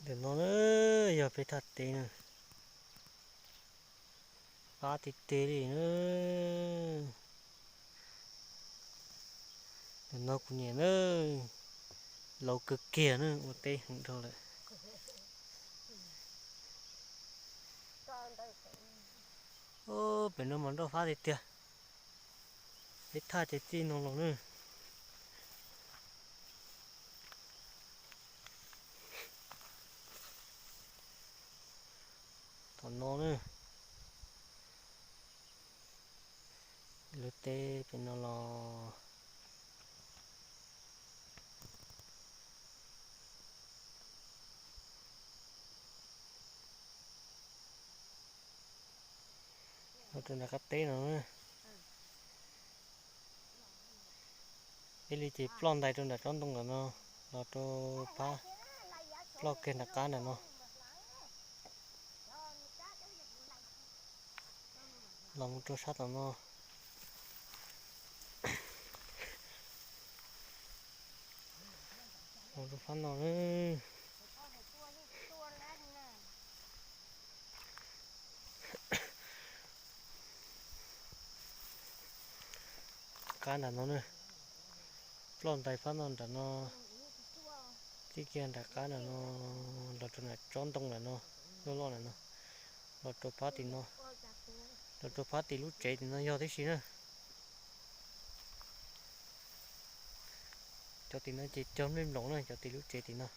Ntawm no na yog peb thaj teb na, fab tiag tiag li na. Ntawm no kuv niam na, laus kawg kiag na, ua teb heev dhau lawm. Pem no mas nroj fab tiag tiag. Peb thaj ces txij no los na. Tom no na, lub teb pem no los. Los rau nram qab teb no na. Ib li ces ploj ntais rau nram tsob ntoo ntawm no, los rau phab, ploj kiag nram qab ntawm no, los mus rau sab tom no. Los rau phab no na. Qab nram no na, ploj ntais phab no nram no, txij kiag nram qab nram no, los rau nram tsob ntoo nram no, loj loj nram no, los rau phab tim no, los rau phab tim lub tsev tim no yog tib si na. Cov tim no ces cog nplooj nploos na, cov tim lub tsev tim no.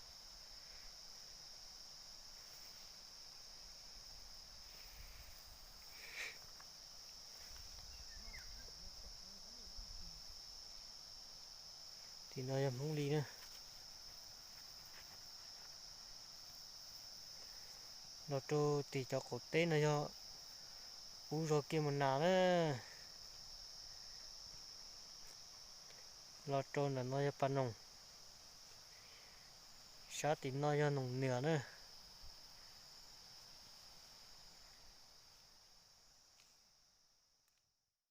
Tim no yog Hmoob Lis na. Los rau tim cov qaum teb no yog Ub Zog Kiaj Mus Nas na. Los rau ntawm no yog Pas Noog. Sab tim no yog Noog Niam na.